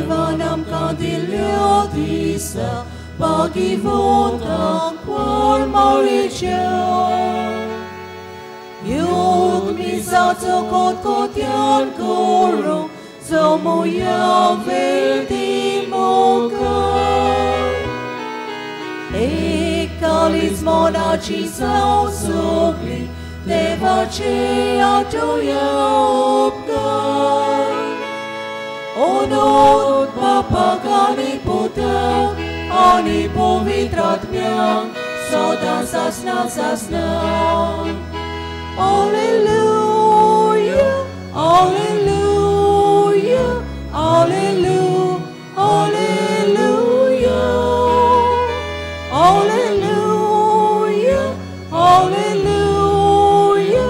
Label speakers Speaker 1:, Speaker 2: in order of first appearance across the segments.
Speaker 1: देवान आमकां दिल्ल्या दिसा भागिवंत आंकवार मारयेच्या. योग मिसाचो कोतकोत्यान करूंक जमोया वेदी मुखार. एक काळीज मनाची जावं सगळी देवाचे आठोवया उपकार. ओनोद बापाक आनी पुताक आनी पवित्र आत्म्याक सदां सासना सासना. Alleluia, Alleluia, Alleluia, Alleluia, Alleluia, Alleluia,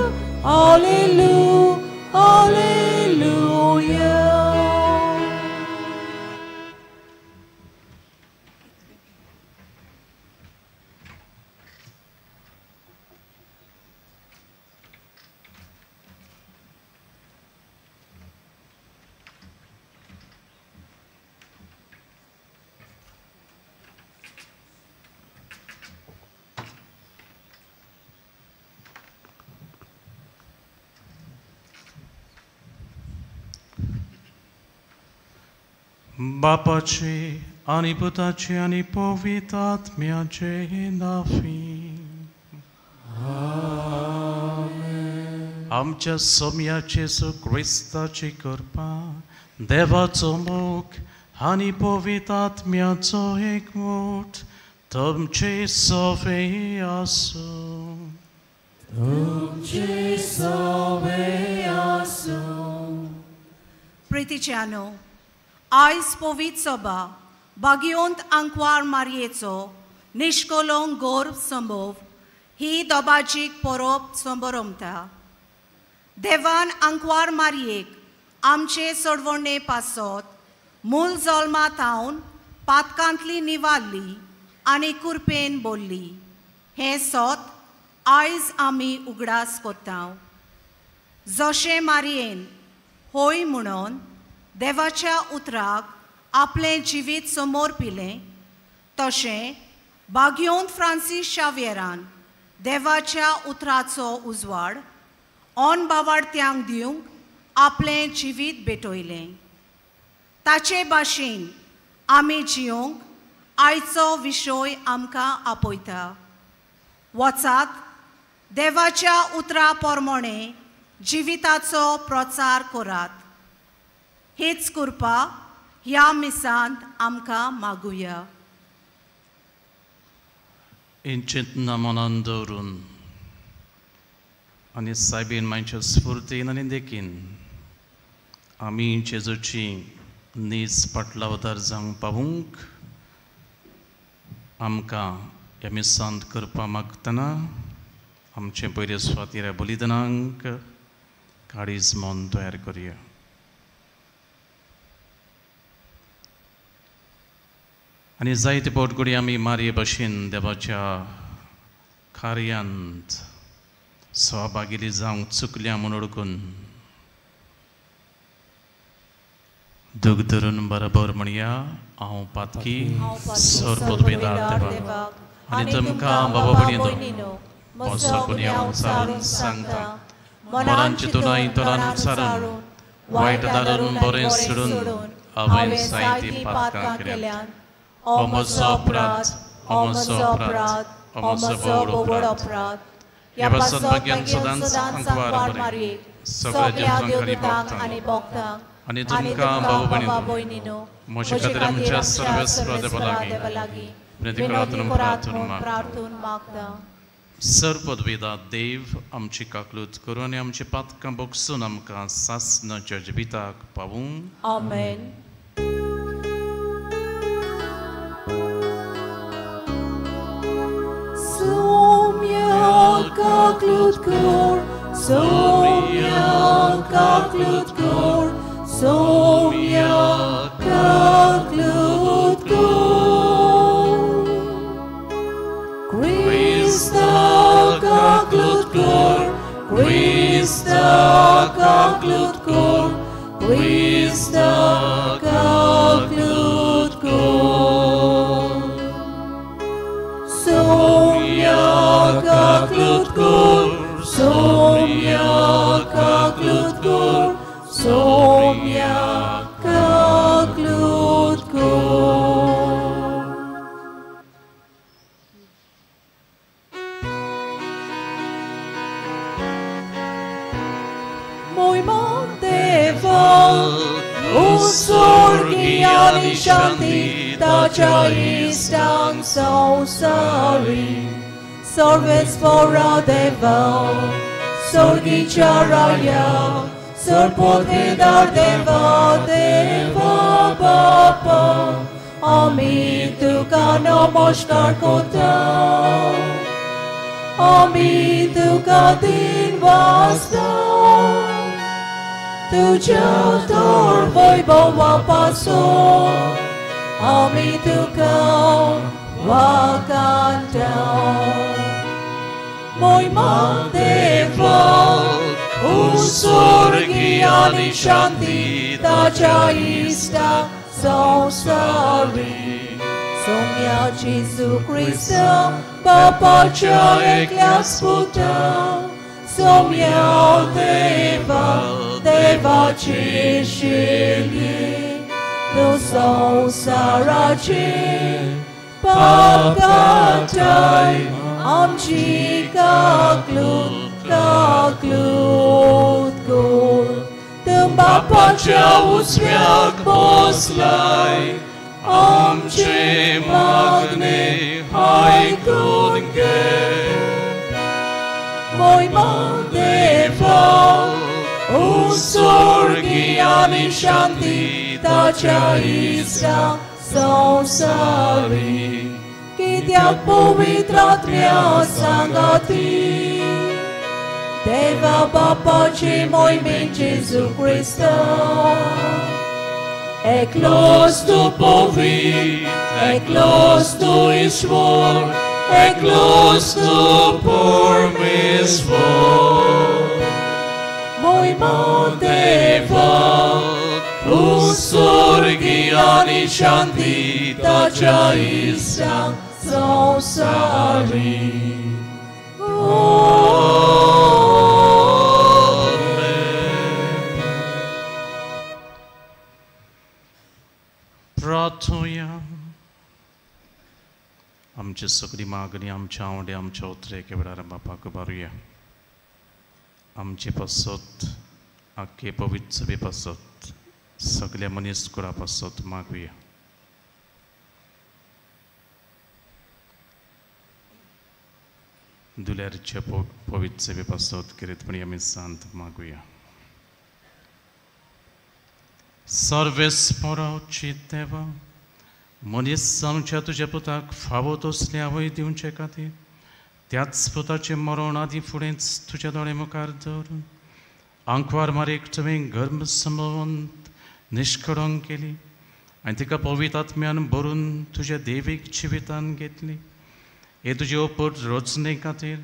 Speaker 1: Alleluia, Alleluia.
Speaker 2: बापाचे आनी पुताचे आनी पवित्र आत्म्याचे नांवी. आमच्या सोम्या जेजू क्रिस्ताची कृपा, देवाचो मोग आनी पवित्र आत्म्याचो एकमोट तुमचे सवे आसूं.
Speaker 1: तुमचे सवे आसूं.
Speaker 3: प्रितीच्यानो, आयज पवित्र सभा बागियोंत आंकवार मारयेचो निश्कोलोंग गौरव संभव ही दोबाजीक परब संबरमता. देवान आंकवार मारयेक आमचे सोडवणे पासत मूल जल्मा थावन पातकांतली निवारली आनी कुरपेन बोल्ली. हें सोत आयज आमी उगडास कोत्ता. जशें मारयेन होय म्हणून देवाच्या उतराक आपलें जिवीत समोर पिलें, तशें बागियोन फ्रांसीस शाव्येरान देवाच्या उतराचो उजवाड ऑन बावाडत्यांक दिवंक आपलें जिवीत भेटयलें. ताचे भाशेन आमी जियोंक आयचो विशय आमकां आपयता. वचात देवाच्या उतरा प्रमाणे जिविताचो प्रचार करात. हीच कृपा ह्या मिसांत आमकां मागुया.
Speaker 2: चिंतना मनान दवरून आनी सायबीन मांयच्या स्फुर्तीन आनी देखीन आमी जेजूची नीज पाटलावतार जावंक पावूंक आमकां ह्या मिसांत करपा मागतना आमचें पयले स्वातीर बलिदानांक काळीज मन तयार करुया. आनी जायते फावट घडये आमी मारये भशेन देवाच्या कार्यांत सहभागी जावंक चुकल्या म्हूण ओळखून दूख धरून बरोबर म्हणया, हांव पातकी सर्वोत्पेदार देवाक आनी तुमकां बाबा भयणीनो म्हजो गुन्यांव उचारून सांगता. मनान चिंतून तोंडान उच्चारून वायट धारून बरें सोडून हांवें जायतीं पातकां केल्यांत. हो म्हजो अपराध, हो म्हजो अपराध, हो म्हजो व्हड अपराध. ह्या पासत भाग्यान सदांच आंकवार मारयेक सगळ्या देवदूतांक आनी भक्तांक आनी तुमकां बाबा भयणीनो म्हजे खातीर आमच्या सर्वेस्पर देवा लागीं विनंती करात म्हूण प्रार्थून मागता. सर्वपदवेदा देव आमची काकलूत करूं आनी आमची पातकां बोगसून आमकां सासणाच्या जिविताक पावूं.
Speaker 3: आमेन.
Speaker 1: Somia kaklut kor, somia kaklut kor, somia kaklut kor. Krista kaklut kor, Krista kaklut kor, Krista. kaklutkur, Somya kaklutkur, Somya kaklutkur. Usorgiani shanti tacha istang sausari Sarvesvara Deva Sorgicharaya Sarpotvidar Deva Deva Bapa Ami tuka namaskar kota Ami tuka din vasta तुझ्या तोर वैभवापासून आमी तुका वाकांता. मोहिमा देवा उस्वर्गी आनी शांती ताच्या इश्टा संवसारी. सोम्या जेजू क्रिस्ता बापाच्या एकल्याच पुता सोम्या देवा देवाची शिली तू संवसाराची पापकाठाय आमची काकलूत काकलूत कोर. तूं बापाच्या उजव्याक बसलाय आमचे मागणे आयकून घे. मोहिमा देवा उस्वर्गी आनी शांती ताच्या इश्टा संवसारी. कित्याक पवित्र आत्म्या सांगाती देवा बापाची मोहिमेन जेजू क्रिस्ता एकलोच तूं पवित्र, एकलोच तूं ईश्वर, एकलोच तूं परमेश्वर. मोहिमा देवा उस्वर्गी आनी शांती ताच्या इश्टा संवसारी.
Speaker 2: प्रार्थुया. आमची सगळी मागणी आमच्या आवडे आमच्या उतरेके वेळार बापाक बारुया. आमचे पासत आख्खे पवित्र सभे पासत सगळ्या मनीस कुळा पासत मागुया. दुल्यारच्या पवित्र सभे पासत किरेतपणी आमी सांत मागुया. सर्वेस्पराची देवा मनीस आमच्या तुज्या पुताक फावो तसली आवय दिवचे खातीर त्याच पुताचें मरण आदी फुडेंच तुज्या दोळे मुखार दवरून आंकवार मारीक तुवें गर्भ संभवंत निश्कळंक केली आनी तिका पवित्र आत्म्यान भरून तुज्या देवीक जिवितान घेतली. हे तुजे ओपट रचणे खातीर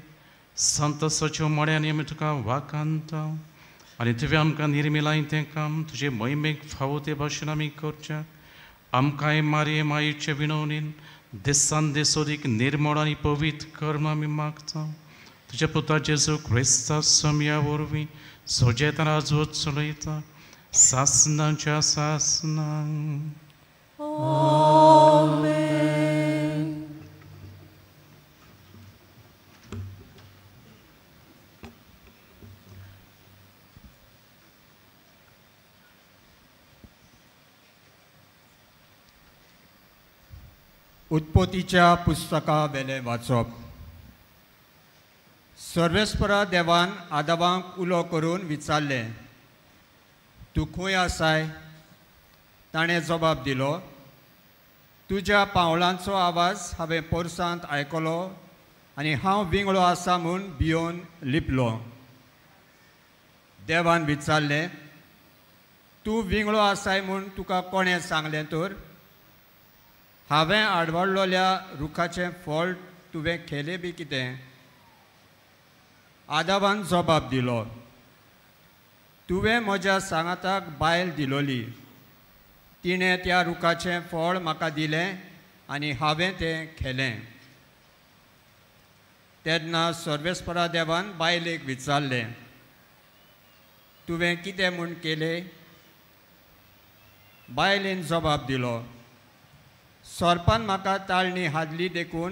Speaker 2: संतसाच्यो मड्यांनी आमी तुका वाखाणता आनी तुवें आमकां निर्मिलाय तें काम तुजे मोहिमेक फावो ते भाशेन आमी करच्याक आमकांय मारये मायेचे विनवणीन दिसान दीस अदीक निर्मळ आनी पवित्र कर्म आमी मागता. तुज्या पुता जेजू क्रिस्ता सोम्या वरवीं सोजेत राजवत चलयता सासनाच्या सासनां.
Speaker 1: आमेन.
Speaker 4: उत्पत्तीच्या पुस्तका वेलें वाचप. सर्वेस्परा देवान आदावांक उलो करून विचारलें, तूं खंय आसाय? ताणें जबाब दिलो, तुज्या पावलांचो आवाज हांवें पोरसांत आयकलो आनी हांव विंगळो आसा म्हूण भियोवन लिपलो. देवान विचारलें, तूं विंगळो आसाय म्हूण तुका कोणें सांगलें तर? हांवें आडवाडलोल्या रुखाचें फळ तुवें खेलें बी कितें? आदावान जबाब दिलो, तुवें म्हज्या सांगाताक बायल दिलोली, तिणें त्या रुखाचें फळ म्हाका दिलें आनी हांवें तें खेलें. तेन्ना सर्वेस्परा देवान बायलेक विचारलें, तुवें कितें म्हूण केलें? बायलेन जबाब दिलो, सोरपान म्हाका ताळणी हाडली देखून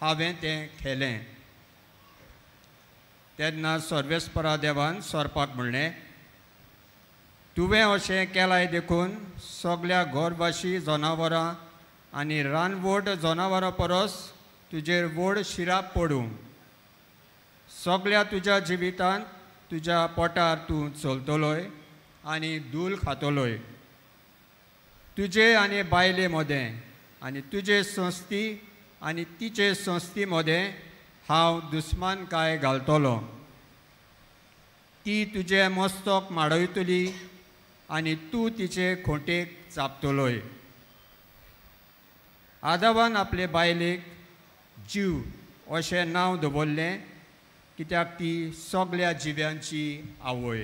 Speaker 4: हांवें तें खेलें. तेन्ना सर्वेस्परा देवान सोरपाक म्हणलें, तुवें अशें केलाय देखून सगल्या घरवाशी जनावरां आनी रानवट जनावरां परस तुजेर व्हड शिराप पडूं. सगल्या तुज्या जिवितांत तुज्या पोटार तूं चलतलोय आनी धूल खातलोय. तुजे आनी बायले मदें आनी तुजे संस्थी आनी तिचे संस्थी मदें हांव दुस्मानकाय घालतलो. ती तुजें मस्तक माडयतली आनी तूं तिचे खोंटेक चापतलोय. आदावान आपले बायलेक जीव अशें नांव दवरलें, कित्याक ती सगल्या जिव्यांची आवय.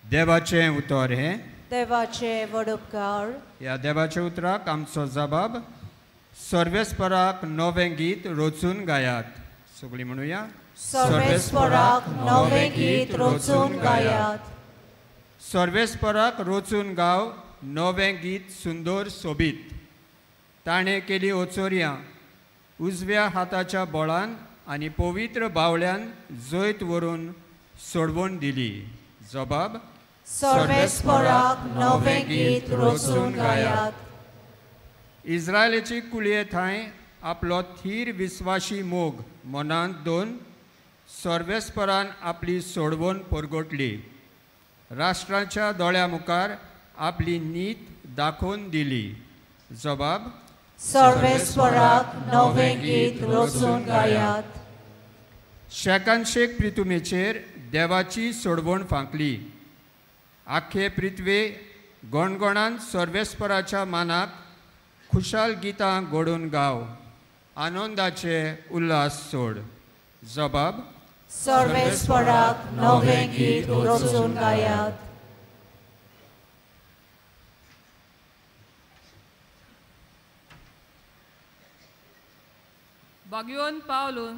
Speaker 4: देवाचें उतर हें.
Speaker 1: देवाचे व्हड उपकार.
Speaker 4: ह्या देवाच्या उतराक आमचो जबाब, सर्वेस्पराक नवें गीत रचून गायात. सगळीं म्हणुया,
Speaker 1: सर्वेस्पराक नवें गीत रचून गायात.
Speaker 4: सर्वेस्पराक रचून गाव नवें गीत सुंदर सोबीत. ताणें केली ओचोरयां उजव्या हाताच्या बळान आनी पवित्र बावल्यान जैत व्हरून सोडवण दिली. जबाब,
Speaker 1: सर्वेस्पराक नवें गीत रचून गायात.
Speaker 4: इस्रायलाची कुळये थंय आपलो थीर विस्वाशी मोग मनांत दोन सर्वेस्परान आपली सोडवण परगटली. राष्ट्राच्या दोळ्या मुखार आपली नीत दाखोवन दिली. जबाब,
Speaker 1: सर्वेस्पराक नवें गीत रचून गायात.
Speaker 4: शेकान शेक प्रितुमेचेर देवाची सोडवण फांकली. आख्खे पृथ्वे गणगणान सर्वेस्पराच्या मानाक खुशाल गितां घडोवन गाव, आनंदाचे उल्हास सोड. जबाब,
Speaker 1: सर्वेस्पराक नवें गीत रचून गायात.
Speaker 5: बागयोन पावलून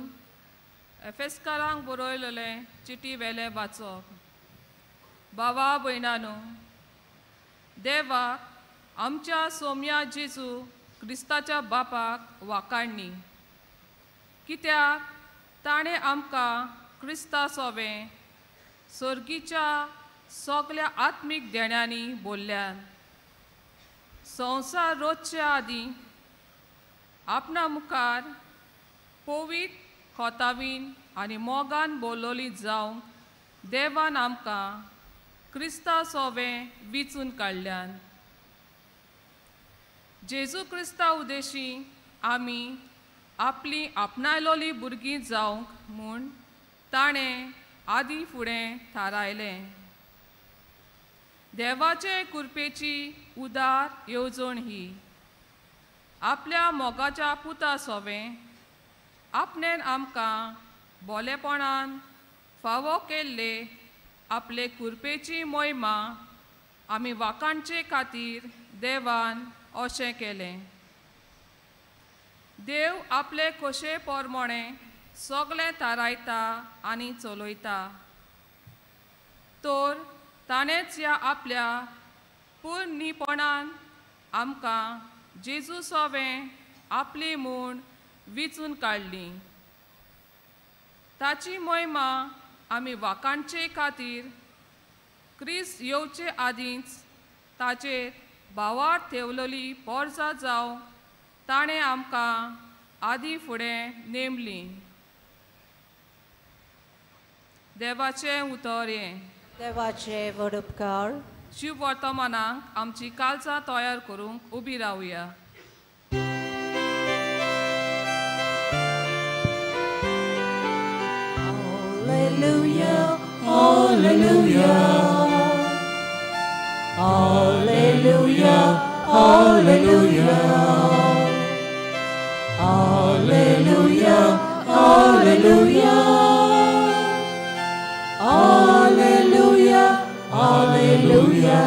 Speaker 5: एफेस्कारांक बरयलेलें चिटी वेलें वाचप. बाबा भयणानो, देवाक आमच्या सोम्या जेजू क्रिस्ताच्या बापाक वाकाडणी, कित्याक ताणें आमकां क्रिस्ता सोवें सर्गीच्या सगल्या आत्मीक देण्यांनी बोल्ल्यान. संवसार रोजच्या आदीं आपणा मुखार पवित्र खोतावीन आनी मोगान बोलवली जावंक देवान आमकां क्रिस्ता सोवें विचून काडल्यान. जेजू क्रिस्ता उदेशी आमी आपली आपणायलोली भुरगीं जावंक म्हूण ताणें आदीं फुडें थारायलें. देवाचे कृपेची उदार येवजण ही, आपल्या मोगाच्या पुता सोवें आपणेन आमकां बोलेपणान फावो केल्ले आपले कृपेची मोहिमा आमी वाखाणचे खातीर देवान अशें केलें. देव आपले खोशे प्रमाणे सगळें थारायता आनी चलयता, तर ताणेंच ह्या आपल्या पुर्णीपणान आमकां जेजू सोवें आपली म्हूण विचून काडली. ताची मोहिमा आमी वाखाणचे खातीर क्रिस्त येवचे आदींच ताचेर भावार ठेवलेली पोरसां जावं ताणें आमकां आदीं फुडें नेमली. देवाचें उतर हें.
Speaker 1: देवाचे व्हड उपकार.
Speaker 5: शिव वर्तमानाक आमची कालचां तयार करूंक उबी रावया.
Speaker 1: Hallelujah, hallelujah, hallelujah, hallelujah, hallelujah, hallelujah, hallelujah, hallelujah.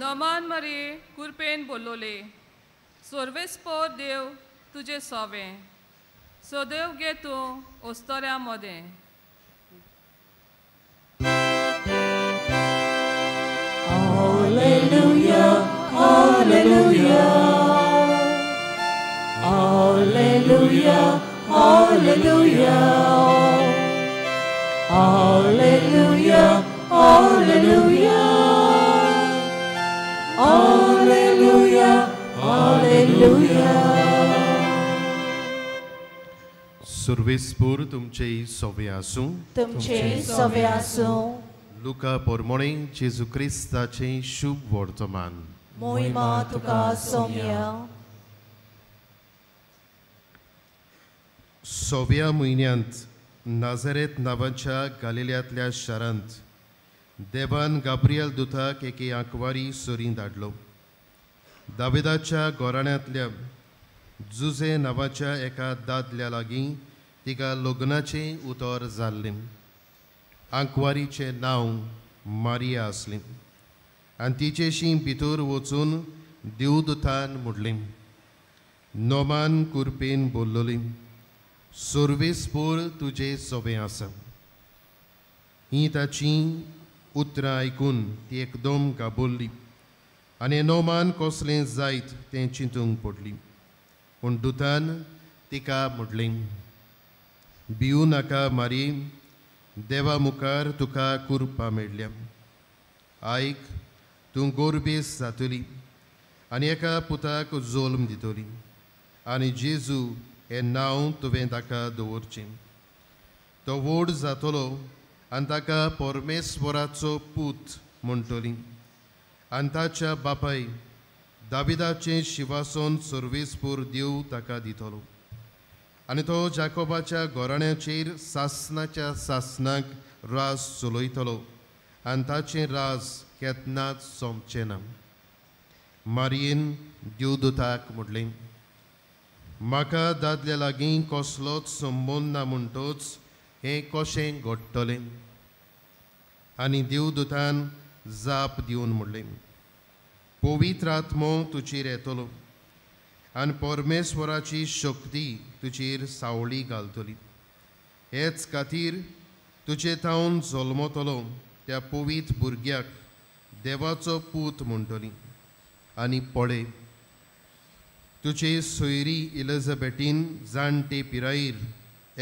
Speaker 5: नमान मरिये, कृपे सोर्वेस्पोर देव तुजे सोवे सदैव गे तूं ओस्तोऱ्या मदें.
Speaker 1: Alleluia, Alleluia, Alleluia, Alleluia, Alleluia, Alleluia, Alleluia, Alleluia.
Speaker 6: सुर्वेस्पूर तुमचे सोवे आसूं.
Speaker 1: तुमचे सोवे आसूं.
Speaker 6: लुका पोरमोणे जेजू क्रिस्ताचें शुभ वर्तमान.
Speaker 1: मोहिमा तुका सोम्या.
Speaker 6: सव्या म्हयन्यांत नाझरेत नांवाच्या गालिल्यांतल्या शारांत देवान गाब्रियल दुताक एके आंकवारी सरी धाडलो. दाविदाच्या घराण्यांतल्या जुजे नांवाच्या एका दादल्या लागीं तिका लग्नाचें उतर जाल्लें. आंकवारीचें नांव मारिया आसलें आनी तिचेशी भितर वचून देवदूतान म्हणलें, नोमान कुरपेन बोल्लोली, सोर्वेस्पोर तुजे सोबें आसा. हीं ताचीं उतरां आयकून ती एकदम गाबोल्ली आनी नोमान कसलें जायत तें चिंतूंक पडली. पूण दुतान तिका म्हणलें, भिवू नाका मारी, देवा मुखार तुका कुरपा मेळ्ळ्या. आयक, तूं गोरबेस जातली आनी एका पुताक जल्म दितली आनी जेजू हें नांव तुवें ताका दवरचें. तो व्हड जातलो आनी ताका परमेश्वराचो पूत म्हणटली आनी ताच्या बापाय दाविदाचें शिवासन सर्वेस्पूर देव ताका दितलो आनी तो जाकोबाच्या घराण्याचेर सासनाच्या सासनाक राज चलयतलो आनी ताचें राज केन्नाच सोंपचें ना. मारियेन देवदूताक म्हणलें, म्हाका दादल्या लागीं कसलोच संबंद ना म्हणटच हें कशें घडटलें? आनी देवदूतान जाप दिवन म्हणलें, पवित्र आत्मो तुजेर येतलो आनी परमेश्वराची शक्ती तुजेर सावळी घालतली. हेच खातीर तुजे थावन जल्मतलो त्या पवित्र भुरग्याक देवाचो पूत म्हणटली. आनी पळय, तुजे सोयरी इलिझाबेटीन जाणटे पिरायेर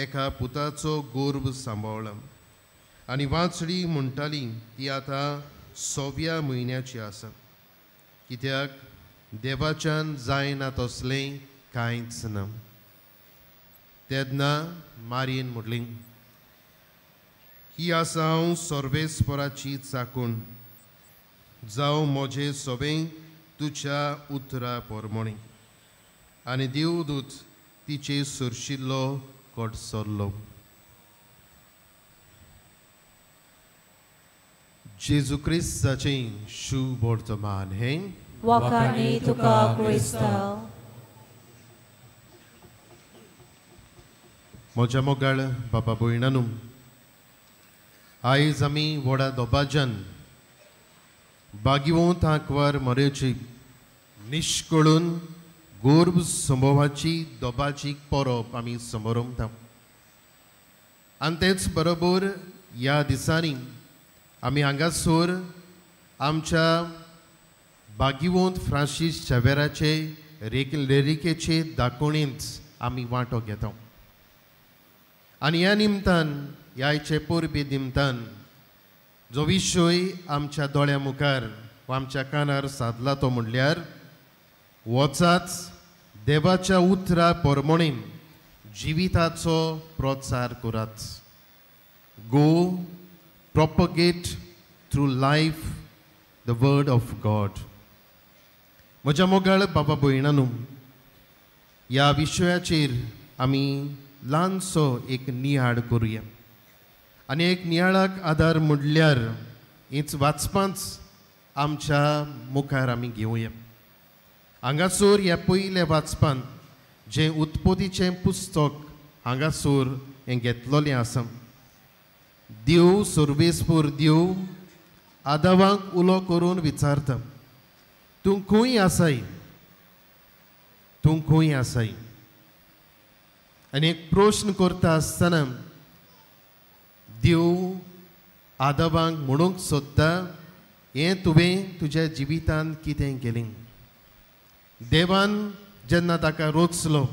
Speaker 6: एका पुताचो गर्भ सांबाळ्ळा आनी वांचडी म्हणटाली ती आतां 6व्या म्हयन्याची आसा. कित्याक देवाच्यान जायना तसलें कांयच ना. तेन्ना मारियेन म्हणलें, ही आसा हांव सर्वेस्पराची चाकून, जावं म्हजें सोबें तुज्या उतरा पोरमोणी. आनी देवदूत तिचे सरशिल्लो कडसरलो. जेजू क्रिस्ताचें शुभ वर्तमान हें.
Speaker 1: वाखाणी तुका क्रिस्ता.
Speaker 6: म्हज्या मोगाळ बाबा भयणानू, आयज आमी व्हडा दबाज्यान बागिवंत आंकवार मरेची निश्कळून गोर्भ संभवाची दबाजीक परब आमी समरमता. आनी तेच बरोबर ह्या दिसांनी आमी हांगासर आमच्या बागिवंत फ्रांसीस झेवियराचे लेरिकेचे दाकोणींत आमी वांटो घेता. आनी ह्या निमतान, ह्या आयचे परबे निमतान जो विशय आमच्या दोळ्या मुखार वा आमच्या कानार सादला तो म्हणल्यार वचाच देवाच्या उतरा परमोणी जिविताचो प्रचार करात. Go propagate through life the word of God. म्हज्या मोगाळ बाबा भयणानू, ह्या विशयाचेर आमी ल्हानसो एक नियाळ करुया. आनी एक नियाळाक आदार म्हणल्यार हीच वाचपांच आमच्या मुखार आमी घेवया. हांगासर ह्या पयल्या वाचपान जें उत्पत्तीचें पुस्तक हांगासर हें घेतलेलें आसा. देव सर्वेस्पूर देव आदावांक उलो करून विचारता, तूं खंय आसाय? तूं खंय आसाय? आनी एक प्रश्न करता आसतना देव आदावांक म्हणूंक सोदता, हें तुवें तुज्या जिवितांत कितें केलें? देवान जेन्ना ताका रोचलो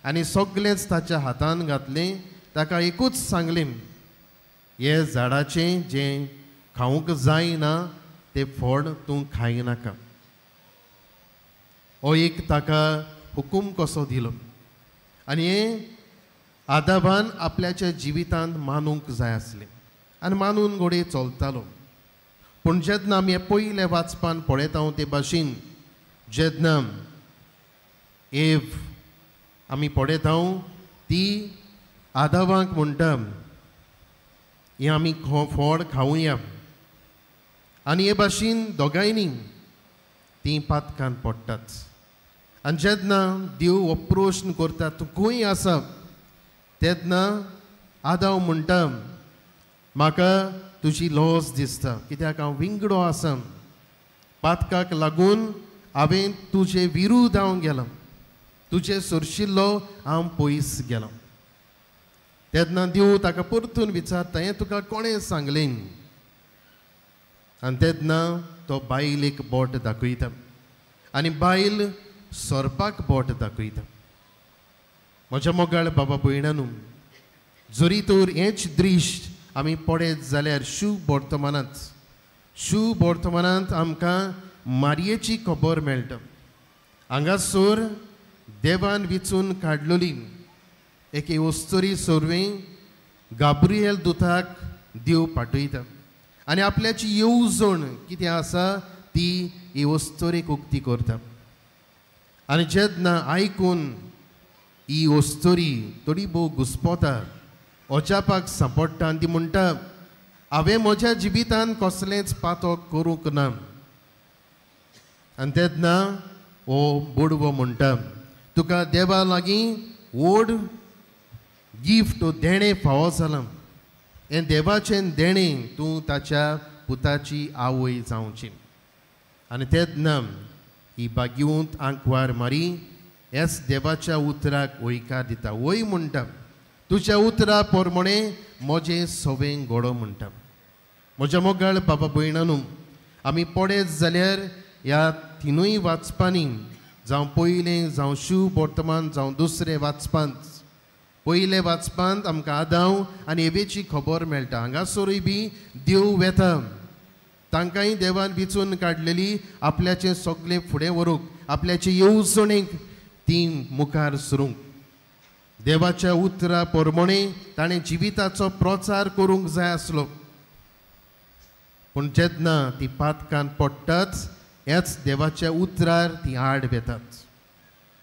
Speaker 6: आनी सगळेंच ताच्या हातान घातलें, ताका एकूच सांगलें, हे झाडाचें जें खावंक जायना तें फळ तूं खायनाका. हो एक ताका हुकूम कसो दिलो आनी हें आदाबान आपल्याच्या जिवितांत मानूंक जाय आसलें आनी मानून घोडये चलतालो. पूण जेन्ना आमी पयले वाचपान पळयता ते भाशेन जेन्ना एव आमी पळयता ती आदावांक म्हणटा, हें आमी फळ खावया. आनी हे भाशेन दोगांयनी तीं पातकान पडटात. आनी जेन्ना देव हो प्रश्न करता तूं खंय आसा, तेन्ना आदाव म्हणटा, म्हाका तुजी लॉस दिसता, कित्याक हांव विंगडो आसा, पातकाक लागून हांवें तुजे विरूद्ध हांव गेलां, तुजे सरशिल्लो हांव पयस गेलां. तेन्ना देव ताका परतून विचारता, हें तुका कोणें सांगलें? आनी तेन्ना तो बायलेक बोट दाखयता आनी बायल सोरपाक बोट दाखयता. म्हज्या मोगाळ बाबा भयणानू, जरी तर हेंच दृश्ट आमी पळयत जाल्यार शुभ वर्तमानांत आमकां मारयेची खबर मेळटा. हांगासर देवान विचून काडलेली एके अस्तुरी सोरवें गाब्रिएल दुताक देव पाठयता आनी आपल्याची येवजण कितें आसा ती ही अस्तुरेक उक्ती करता. आनी जेन्ना आयकून ही अस्तुरी थोडी भोव घुस्पता, अजापाक सांपडटा आनी ती म्हणटा, हांवें म्हज्या जिवितांत कसलेंच पातक करूंक ना. आनी तेन्ना हो बोडवो म्हणटा, तुका देवा लागीं व्हड गिफ्ट देणें फावो जालां, हें देवाचें देणें तूं ताच्या पुताची आवय जावची. आनी तेन्ना ही बागेवंत आंकवार मारी हेच देवाच्या उतराक वयकार दिता. वय म्हणटा, तुज्या उतरा प्रमाणे म्हजें सवें घडो म्हणटा. म्हज्या मोगाळ बाबा भयणानू, आमी पळयत जाल्यार ह्या तिनूय वाचपांनी, जावं पयलें जावं शुभ वर्तमान जावं दुसरें वाचपांत, पयले वाचपांत आमकां आदाव आनी एवेची खबर मेळटा. हांगासरूय बी देव वेता, तांकांय देवान विचून काडलेली आपल्याचें सगळें फुडें व्हरूंक, आपल्याचे येवजणेक ती मुखार सरूंक. देवाच्या उतरा प्रमाणे ताणें जिविताचो प्रचार करूंक जाय आसलो. पूण जेन्ना ती पातकान पडटात ह्याच देवाच्या उतरार ती आड वेतात.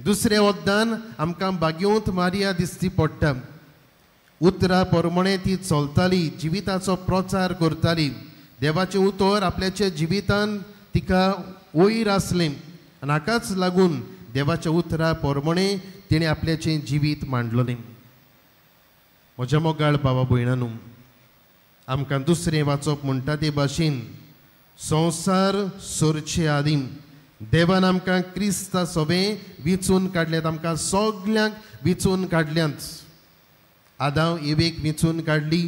Speaker 6: दुसरें वखदान आमकां बागेवंत मारिया दिसती पडटा. उतरा प्रमाणे ती चलताली, जिविताचो प्रचार करताली, देवाचें उतर आपल्याच्या जिवितान तिका वयर आसलें आनी हाकाच लागून देवाच्या उतरा प्रमाणे तिणें आपल्याचें जिवीत मांडलें. म्हज्या मोगाळ बाबा भयणानू, आमकां दुसरें वाचप म्हणटा ते भाशेन संवसार सोरचे आदीं देवान आमकां क्रिस्ता सोबें विचून काडल्यात, आमकां सगल्यांक विचून काडल्यात. आदाव एवेक विचून काडली,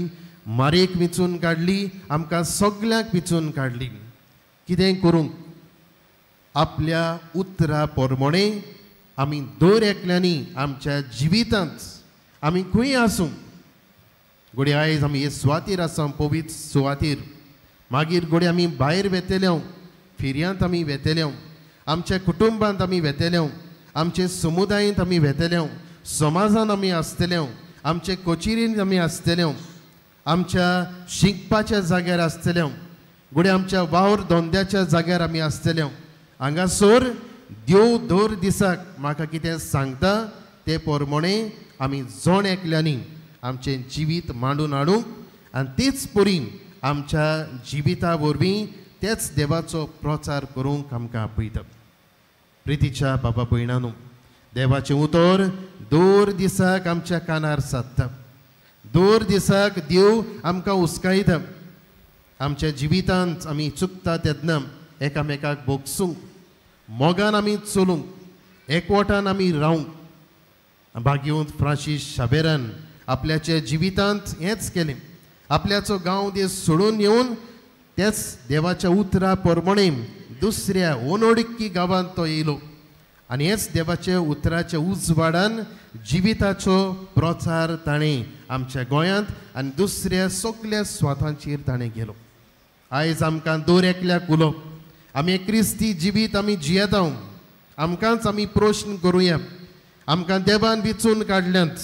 Speaker 6: मारेक विचून काडली, आमकां सगल्यांक विचून काडली. कितें करूंक? आपल्या उतरा प्रमाणे आमी दर एकल्यांनी आमच्या जिवितांत आमी खंय आसूं, घडये आयज आमी हे सुवातेर आसा, पवित्र सुवातेर, मागीर घडये आमी भायर वेतले, फिर्यांत आमी वेतले, आमच्या कुटुंबांत आमी वेतले, आमचे समुदायेंत आमी वेतले, समाजान आमी आसतले, आमचे कचेरींत आमी आसतले, आमच्या शिकपाच्या जाग्यार आसतले, घडये आमच्या वावर धंद्याच्या जाग्यार आमी आसतले. हांगासर देव दर दिसाक म्हाका कितें सांगता ते प्रमाणे आमी जण एकल्यांनी आमचें जिवीत मांडून हाडूंक आनी तेच परी आमच्या जिविता वरवीं तेच देवाचो प्रचार करूंक आमकां आपयता. प्रितीच्या बाबा भयणानू, देवाचें उतर दर दिसाक आमच्या कानार सादता, दर दिसाक देव आमकां हुस्कायता. आमच्या जिवितांत आमी चुकता तेन्ना एकामेकाक भोगसूंक, मोगान आमी चलूंक, एकवटान आमी रावंक. भाग्यवंत फ्रांसीस शाबेरान आपल्याच्या जिवितांत हेंच केलें. आपल्याचो गांव देश सोडून येवन तेच देवाच्या उतरा प्रमाणे दुसऱ्या ओनोडिक्की गांवांत तो येयलो आनी हेच देवाच्या उतराच्या उजवाडान जिविताचो प्रचार ताणें आमच्या गोंयांत आनी दुसऱ्या सगल्या स्वातांचेर ताणें केलो. आयज आमकां दर एकल्याक उलो, आमी क्रिस्ती जिवीत आमी जियेता, आमकांच आमी प्रश्न करुया. आमकां देवान विचून काडल्यात,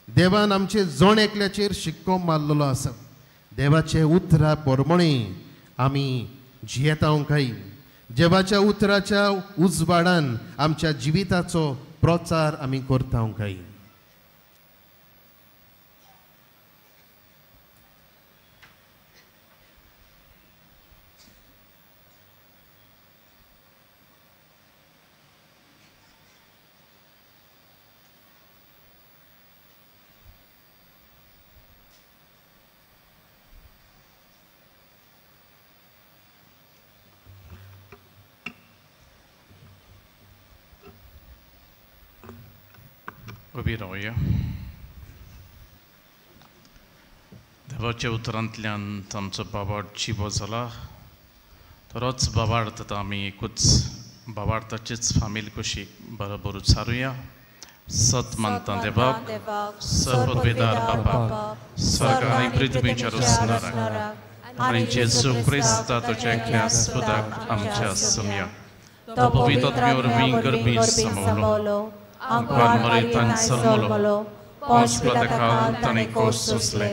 Speaker 6: देवान आमचे जण एकल्याचेर शिक्को मारलेलो आसा. देवाचे उतरा प्रमाणे आमी जियेता काय? देवाच्या उतराच्या उजवाडान आमच्या जिविताचो प्रचार आमी करता काय?
Speaker 2: उबी रावया. देवाच्या उतरांतल्यान आमचो बाबार्थ जिवो जाला, तरोच बाबार्थ आतां आमी एकूच बाबार्थाचीच फामील कशी बरोबर उच्चारुया. सत मानता देवाक, सर्ववेदार बापाक, स्वर्ग आनी पृथ्वीच्या रचणाराक आनी जेजू क्रिस्ता तुज्या एकल्या सुदाक आमच्या समया तो पवित्र वरवीं गर्भी समवलो, आंकवार मरेतान सलमलो, पोंस पिलाताखाल ताणें कोस सोंसले,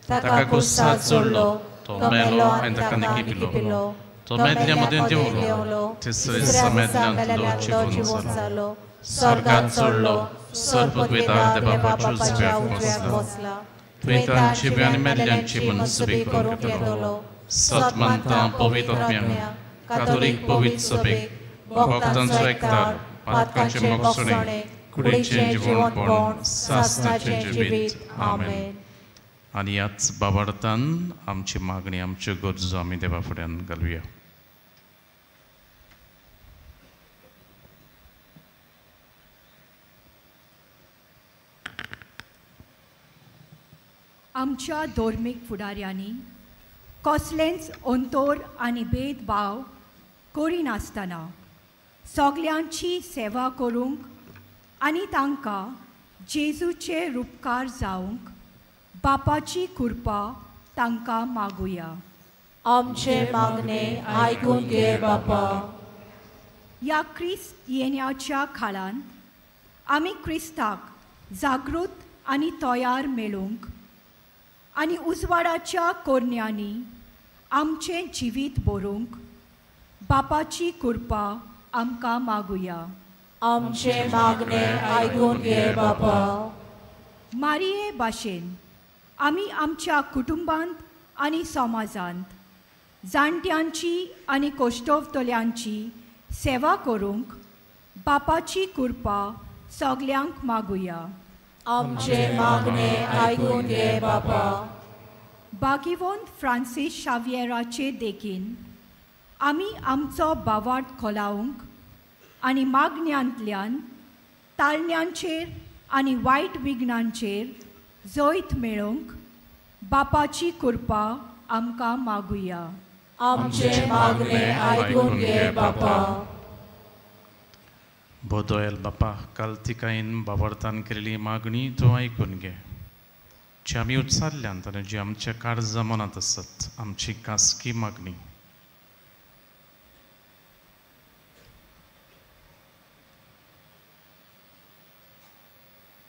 Speaker 2: ताका कोसात जोडलो, तो मेलो आनी ताका निकिपिलो, तो मेदल्या मदें देंवलो, तिसरे दिसा मेदल्यांतलो जिवून जालो, स्वर्गांत चडलो, सर्वद्वेदार देवा बापाच्या उजव्याक बसला, थंय तांची आनी मेल्ल्यांची मनसुबी करूंक येतलो. सत मानता पवित्र आत्म्याक, कातोलीक पवित्र सभेक, भक्तांचो एकतार, पातकांचें मोगसणें, कुडीचें जिवणपण, सासणाचें जिवीत. आमेन. आनी ह्याच बाबार्थान आमची मागणी, आमच्यो गरजो आमी देवा फुड्यान घालुया.
Speaker 7: आमच्या धर्मीक फुडाऱ्यांनी कसलेंच अंतर आनी भेदभाव करिनासतना सगल्यांची सेवा करूंक आनी तांकां जेजूचे रुपकार जावंक बापाची कृपा तांकां मागुया.
Speaker 1: आमचे मागणे आयकून घे बापा.
Speaker 7: ह्या क्रिस्त येण्याच्या काळांत आमी क्रिस्ताक जागृत आनी तयार मेळूंक आनी उजवाडाच्या कोरण्यांनी आमचें जिवीत बरोवंक बापाची कृपा आमकां मागुया.
Speaker 1: आमचे मागणे आयकून घे बापा.
Speaker 7: मारिये भाशेन आमी आमच्या कुटुंबांत आनी समाजांत जाणट्यांची आनी कोश्टवतल्यांची सेवा करूंक बापाची कृपा सगल्यांक मागुया.
Speaker 1: आमचे मागणे आयकून घे बापा.
Speaker 7: भाग्यवंत फ्रांसीस शाव्येराचे देखीन आमी आमचो भावार्थ खोलावंक आनी मागण्यांतल्यान ताळण्यांचेर आनी वायट विघ्नांचेर जैत मेळोवंक बापाची कृपा आमकां मागुया.
Speaker 1: आमचे मागणे आयकून घे बापा.
Speaker 2: बोदोयल बापा, काल तिकायन बाबर्थान केलेली मागणी तूं आयकून घे. जी आमी उच्चारल्यान आनी जी आमच्या काळजा मनांत आसत आमची खासगी मागणी,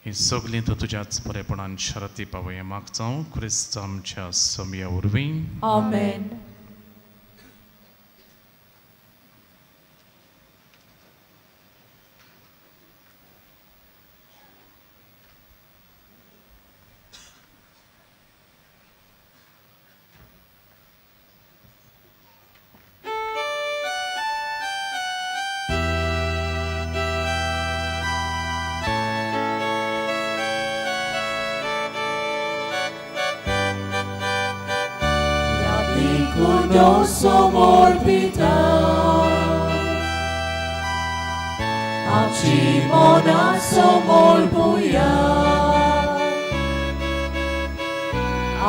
Speaker 2: ही सगळीं तूं तुज्याच बरेपणान शरती पावया मागता क्रिस्त आमच्या समया वरवीं.
Speaker 1: आमेन. आमची मनां समर्पुया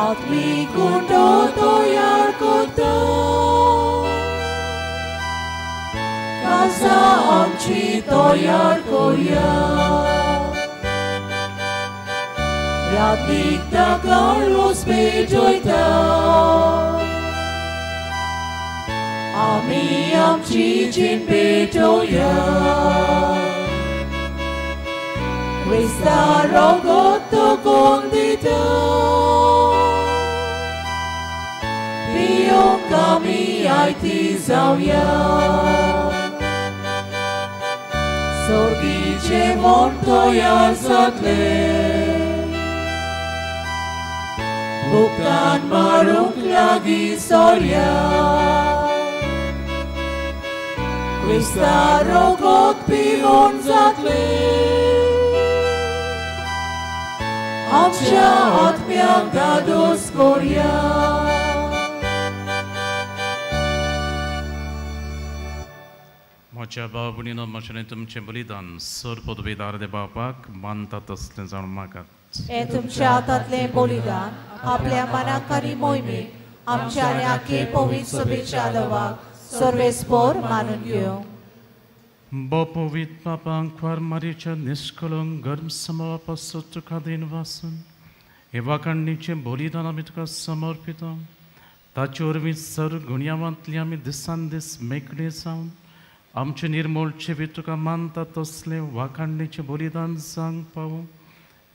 Speaker 1: आत्मीक गुंडो तयार करता काजा आमची तयार करया यात्रीक ताका रोस पेटयता आमी आमची जीण पेटोवया क्रिस्ता रगत कोण दिता पियोंक आमी आयती जावया सोर्गी जेवण तयार जातलें भुगतान मारूंक लागीं सोरया क्रिस्ता रगत पिवन जातलें आमच्या आत्म्यांक धादोस करया.
Speaker 2: म्हज्या भाव भयणीनो म्हजें तुमचें बलिदान सर पदवीदार देवा मानता तसलें जावन मागात.
Speaker 1: हें तुमच्या हातांतलें बलिदान आपल्या मनाक आनी मोहिमेक आमच्या आनी आखे पवित्र सभेच्या देवाक सर्वेस्पोर मानून घेवं.
Speaker 2: बो पवित्र पापांक मारीच्या निश्कलंक गर्म समवा पासून तुका दिन वासून हे वाखाणीचें बलिदान आमी तुका समर्पिता. ताचे वरवीं सर गुणयांवांतली आमी दिसान दीस मेकळे जावन आमचें निर्मूळ जिवीत तुका मानता तसलें वाखाणीचें बलिदान जावंक पावूं.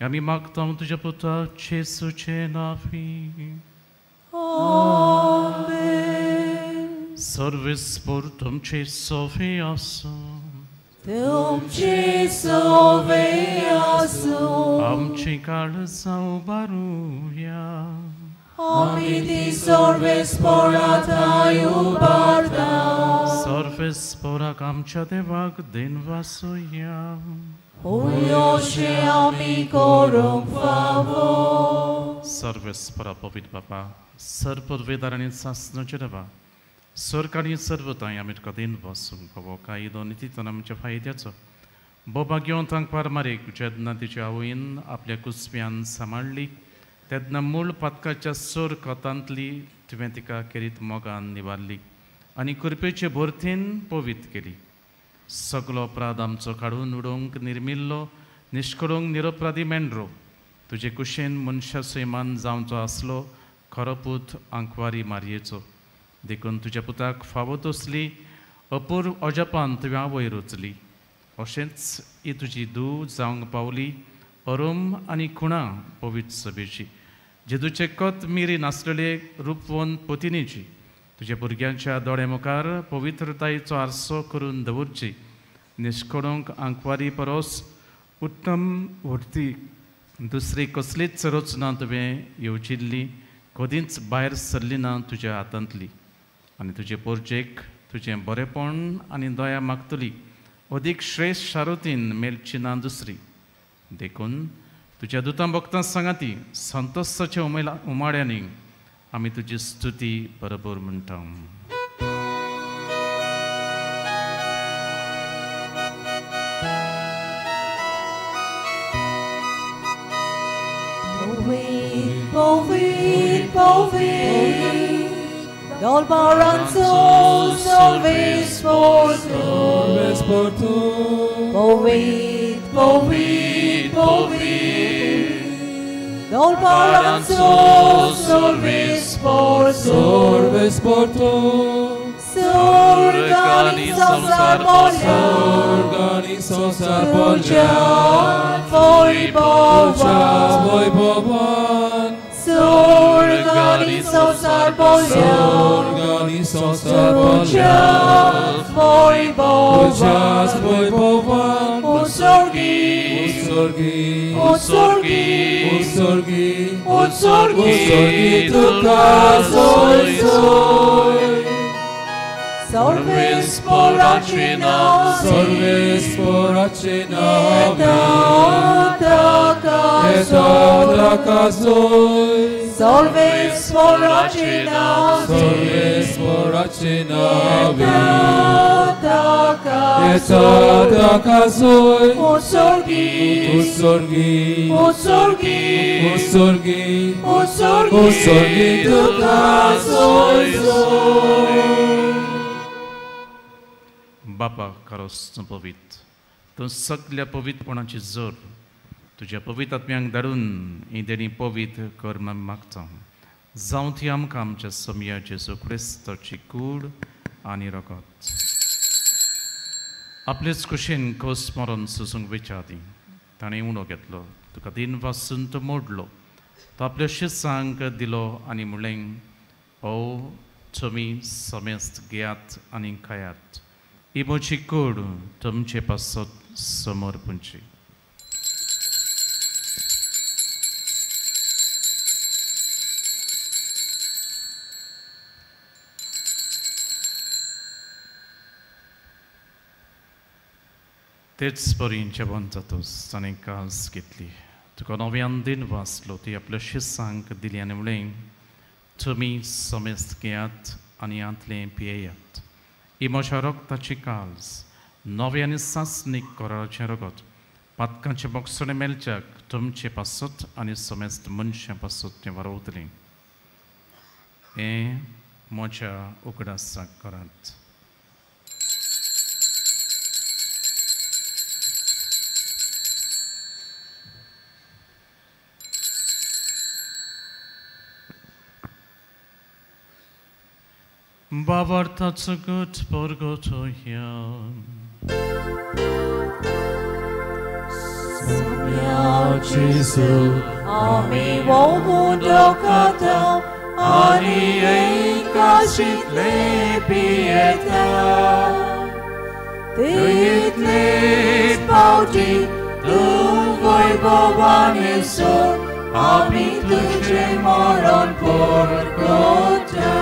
Speaker 2: आमी मागता तुज्या पुता जेसूचे नांवी. सर्वेस्पोर तुमचे सोवे आसूं.
Speaker 1: तुमचे सोवे आसूं.
Speaker 2: आमचीं काळजां उबारुया.
Speaker 1: आमी ती सर्वेस्पोरा थंय उबारता.
Speaker 2: सर्वेस्पोराक आमच्या देवाक देनवासुया.
Speaker 1: अशें आमी करूंक फावो.
Speaker 2: सर्वेस्पोरा पवित्र बापा सर पदवेदार आनी सासणाचे देवा सरकारी सर्वताय आमी तुका दिन बसूंक फावो कायदो नितीतन आमच्या फायद्याचो बोबा घेवन तांकां मारीक जेन्ना तिच्या आवयन आपल्या कुसव्यान सांबाळ्ळी तेन्ना मूळ पातकाच्या सोर कथांतली तुवें तिका खेरीत मोगान निवारली आनी कृपेचे भरतीन पवित्र केली. सगलो अपराध आमचो काडून उडोवंक निर्मिल्लो निश्कळूंक निरपराधी मेंढरो तुजे कुशेन मनशा सैमान जावचो आसलो खरो पूत आंकवारी मारयेचो. देखून तुज्या पुताक फावो तसली अपूर्व अजापान तुवें आवय रचली. अशेंच ही तुजी धूव जावंक पावली अरोम आनी खुणा पवित्र सभेची जेदूचे कत मिरी नासलेले रुपवन पतिनीची तुज्या भुरग्यांच्या दोळ्या मुखार पवित्रतायेचो आरसो करून दवरची निश्कळूंक आंकवारी परस उत्तम व्हरती दुसरी कसलीच रचना तुवें येवजिल्ली कदींच भायर सरली ना तुज्या हातांतली आनी तुजे पोरजेक तुजें बरेपण आनी दया मागतली अदीक श्रेश्ठ शारुतीन मेळची ना दुसरी. देखून तुज्या दुतां भक्तां सांगाती संतोसाच्या उमाळ्यांनी आमी तुजी स्तुती बरोबर म्हणटा.
Speaker 1: Povit, povit, dolbaranzo solvis por tu. Povit, povit, povit, dolbaranzo solvis por tu. Surgani samsar bolja, tvoj bovan. Surgani samsar bolja, tvoj bovan. Usurgi, usurgi, usurgi, usurgi tuka soj soj. Solvis poracina, eta otraka soj. सर्वेस्पोराचे नांवे,
Speaker 8: सर्वेस्पोराचे नांवे,
Speaker 1: येता
Speaker 8: ताका सोय,
Speaker 1: उत्सर्गी,
Speaker 8: उत्सर्गी,
Speaker 1: उत्सर्गी,
Speaker 8: उत्सर्गी,
Speaker 1: उत्सर्गी,
Speaker 8: उत्सर्गी तुका सोय सोय.
Speaker 2: बापा खरोच तूं पवित्र, तूं सगल्या पवित्रपणाची जोर तुज्या पवित्र आत्म्यांक धाडून ही देणी पवित्र कर म्हण मागता. जावं ती आमकां आमच्या समया जेजू क्रिस्ताची कूड आनी रगत. आपलेच कुशीन खोस मरण सुसूंक विचारती ताणें उणो घेतलो, तुका दिन वासून तो मोडलो, तो आपल्या शिसांक दिलो आनी म्हणलें, ओ तुमी समेस्त घेयात आनी खायात, ही म्हजी कूड तुमचे पासत समर्पणची. तेच परीन जेवण जातूच ताणें कास घेतली, तुका नव्यान दिन वाचलो, ती आपल्या शिसांक दिली आनी म्हणलें, तुमी समेस्त घेयात आनी हांतलें पियेयात, ही म्हज्या रगताची काल्स, नवें आनी सासणीक कराराचें रगत, पातकांचें बोगसणें मेळच्याक तुमचे पासत आनी समेस्त मनशां पासत तें वारोवतलें. हें म्हज्या उगडासाक करात. बाबार्थाचो गट परगटो ह्या
Speaker 1: जेजू आमी वोवून खाता आनी एकाशींतले पियेता, तितले पावटी तूं वैभवान सोड आमी तुजें मरण परगटा.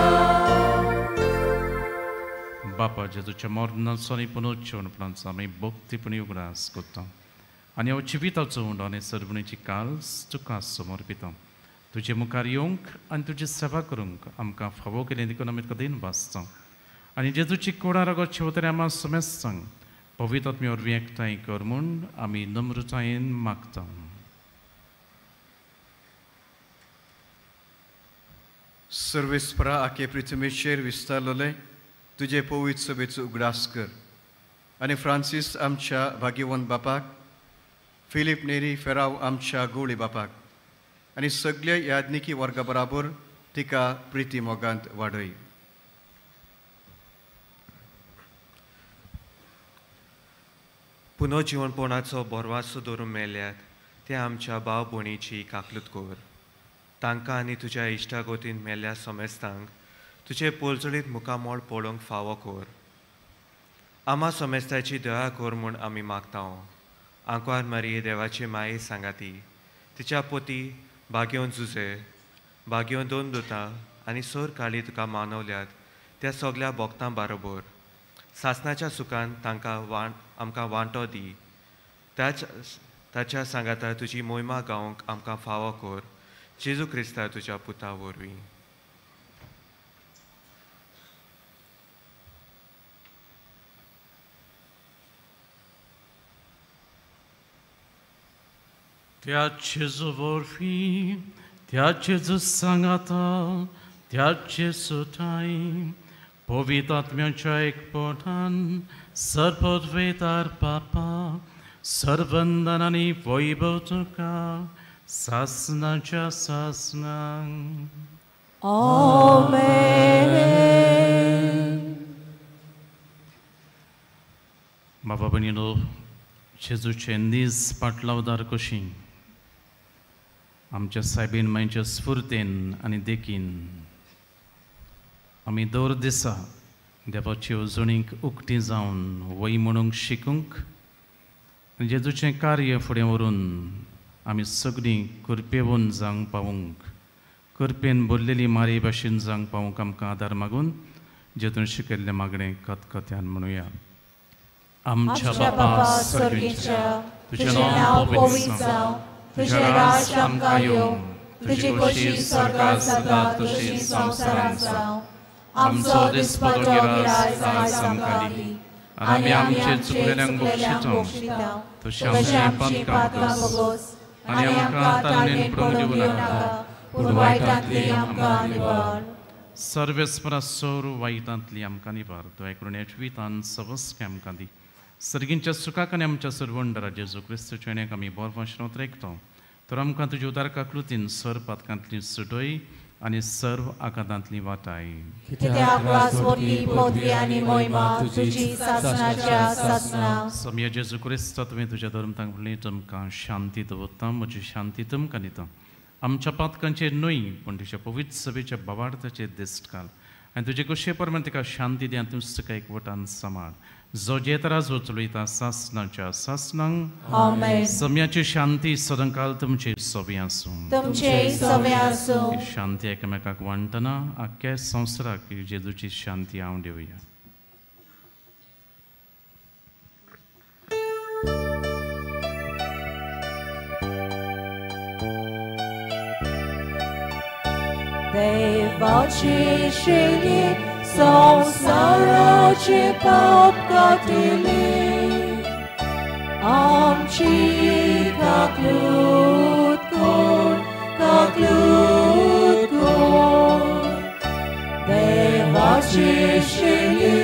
Speaker 2: बापा जेजूच्या मरणाचो आनी पुनरुत्थानाचो आमी भक्तीपणी उगडास करता आनी हांव जिविताचो उंडो आनी सर्वणीची काल्स तुका समर्पिता. तुजे मुखार येवंक आनी तुजी सेवा करूंक आमकां फावो केली देखून आमी तुका दिन वाचता आनी जेजूची कोडा रगत शेवतरे आमा समेस्तांक पवित्र आत्म्या वरवीं एकठांय कर म्हूण आमी नम्रतायेन मागता.
Speaker 9: सर्वेस्परा आखे पृथ्वीचेर विस्तारलेले तुजे पवित्र सभेचो उगडास कर आनी फ्रांसीस आमच्या भाग्यवंत बापाक, फिलीप नेरी फेराव आमच्या गोळी बापाक आनी सगल्या याज्ञिकी वर्गा बराबर तिका प्रिती मोगांत वाडय.
Speaker 10: पुनर्जिवनपणाचो बोरवासो दवरून मेल्यात ते आमच्या भाव भयणीची काकलूत कर. तांकां आनी तुज्या इश्टागतीन मेल्ल्या समेस्तांक तुजे पोलचडीत मुखामोळ पळोवंक फावो कर. आमा समेस्ताची दया कर म्हूण आमी मागता. आंकवार मारये देवाचे माये सांगाती, तिच्या पोती भाग्योन जुजे, भाग्योन दोन दुतां आनी सोर काळी तुका मानवल्यात त्या सगल्या भोक्तां बरोबर सासणाच्या सुखान तांकां आमकां वांटो दी. ताच्या सांगाता तुजी मोहिमा गावंक आमकां फावो कर. जेजू क्रिस्ता तुज्या पुता वरवीं.
Speaker 2: त्या जेजू वरवीं, त्या जेजू सांगाता, त्या जेजू ठांय पवित्र आत्म्याच्या एकपणान सर्वद्वेतार बापा सर्वंदन आनी वैभव तुका सासणाच्या सासणांक.
Speaker 1: आमेन.
Speaker 2: बाबा भयणीनो, जेजूचे नीज पाटलावदार कशी आमच्या सायबीन मांयच्या स्फुर्तेन आनी देखीन आमी दर दिसा देवाची येवजणीक उक्ती जावन वय म्हणूंक शिकूंक आनी जेजूचें कार्य फुडें व्हरून आमी सगळीं कृपेवन जावंक पावूंक, कृपेन भरलेली मारी भाशेन जावंक पावूंक आमकां आदार मागून जेतून शिकयल्लें मागणें खतखत्यान म्हणुया. आमच्या बापा सर्गेच्या, तुजें नांव पवित्र जावं, तुजें राज्य आमकां येवं,
Speaker 1: तुजी खोशी स्वर्गात जाता तशी संवसारांत जावं. आमचो दिसपट्टो गिरास आयज आमकां दी
Speaker 2: आनी आमी आमचे चुकलेल्यांक बक्षिता तशी आमची पातकां
Speaker 1: भोगोस आनी आमकां तारणेन पडूंक दिवं नाका, पूण वायटांतली आमकां निवार.
Speaker 2: सर्वेस्परा सोर वायटांतली आमकां निवार. दया करून ह्या जिवितान सवस्के आमकां दी. सर्गींच्या सुखाक आनी आमच्या सर्वंडरा जेजू क्रिस्तूच्या येण्याक आमी बोरवांश्रांत रेखता. तर आमकां तुज्या उदार काकलुतीन सर पातकांतली सुटय आनी सर्व आघातांतली वाटाय.
Speaker 1: कित्याक राजवटी पदवी आनी मोहिमा तुजी सासणाच्या सासणा.
Speaker 2: सम्या जेजू क्रिस्त तुवें तुज्या धर्मतांक म्हणलें, तुमकां शांती दवरता, म्हजी शांती तुमकां दिता. आमच्या पातकांचेर न्हय पूण तुज्या पवित्र सभेच्या भावार्थाचेर दिश्ट घाल आनी तुजे कशे प्रमाण तिका शांती दी आनी तूंच तिका एकवटान सांबाळ. जो जेत राजो चलयता सासणाच्या सासणांक.
Speaker 1: आमेन.
Speaker 2: सम्याची शांती सदांकाल तुमचे सोबी आसूं.
Speaker 1: तुमचे सोबी आसूं.
Speaker 2: शांती एकामेकाक वांटना आख्या संवसाराक जेजूची शांती हांव दिवया.
Speaker 1: देवाची शेली संवसाराचे पाप काडटली, आमची काकलूत कर, काकलूत कर. देवाची शेली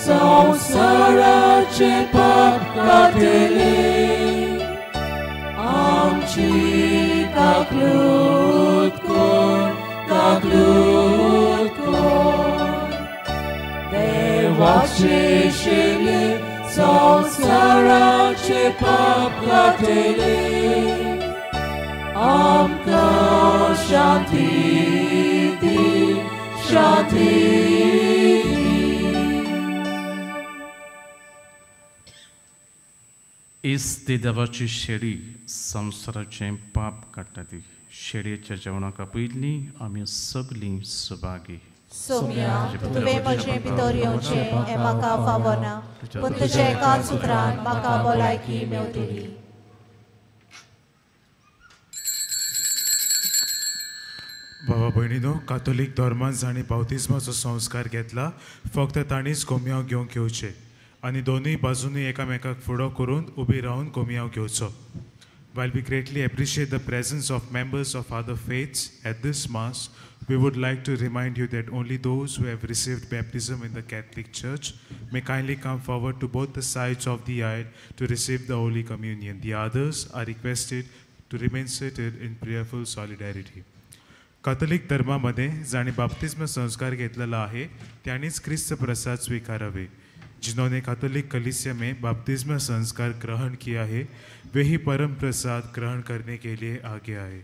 Speaker 1: संवसाराचे पाप काडटली, आमची काकलूत कर, काकलूत कर. देवाची शेली संवसाराचे पाप काडटली, आमकां शांती दी, शांती दी.
Speaker 2: इस्ती देवाची शेळी संवसाराचें पाप काडटा ती. शेळयेच्या जेवणाक आपयल्ली आमी सगलीं सुभागी.
Speaker 1: सोम्या, तुवें म्हजे भितर येवचें हें म्हाका फावना, पूण तुज्या एकाच उतरान म्हाका भलायकी मेवतली.
Speaker 11: बाबा भयणीनो, कातोलीक धर्मान जांणी बाप्तिज्माचो संस्कार घेतला फक्त तांणीच कोमयांव घेवंक येवचें आनी दोनूय बाजूंनी एकामेकाक फुडो करून उबी रावन कोमयांव घेवचो. While we greatly appreciate the presence of members of other faiths at this Mass, we would like to remind you that only those who have received baptism in the Catholic Church may kindly come forward to both the sides of the aisle to receive the Holy Communion. The others are requested to remain seated in prayerful solidarity. Catholic धर्मामध्ये जांणी बाप्तिस्म संस्कार घेतलेला आहे त्यांनीच क्रिस्त प्रसाद स्वीकारावे. जिन्होंने Catholic कलीसिया में बपतिस्मा संस्कार ग्रहण किया है वे ही परम प्रसाद ग्रहण करने के लिए आगे आए.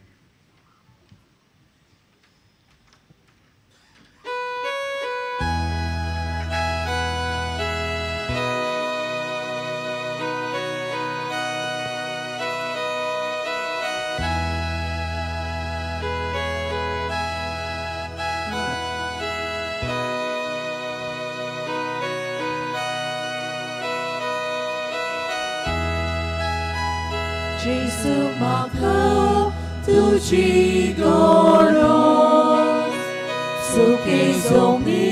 Speaker 1: Jesu म्हाका तुजी गरज, सुके जमनी